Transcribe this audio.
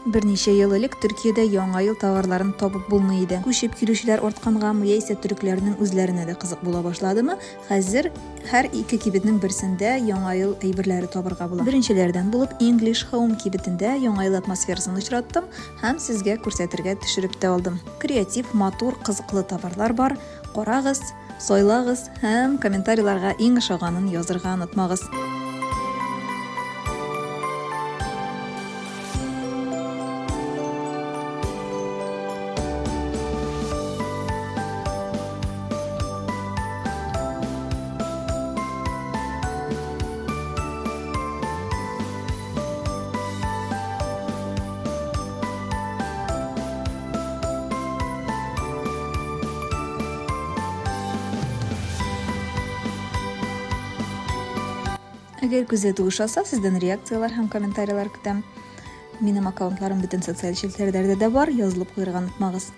Берничә ел элек Төркиядә Яңа ел товарларын табып булмый иде. Күчеп килүчеләр арткангамы яисә төрекләрнең үзләренә дә кызык була башладымы, хәзер һәр ике кибетнең берсендә Яңа ел әйберләре табырга була. Беренчеләрдән булып English Home кибетендә Яңа ел атмосферасын очраттым һәм сезгә күрсәтергә төшереп тә алдым. Креатив, матур, кызыклы товарлар бар, карагыз, сайлагыз һәм комментарийларга иң ошаганын язырга онытмагыз. Әгәр күзәтү ошаса, сездән реакцияләр һәм комментарийлар көтәм. Минем аккаунтларым бөтен социаль челтәрләрдә дә бар, язылып куярга онытмагыз.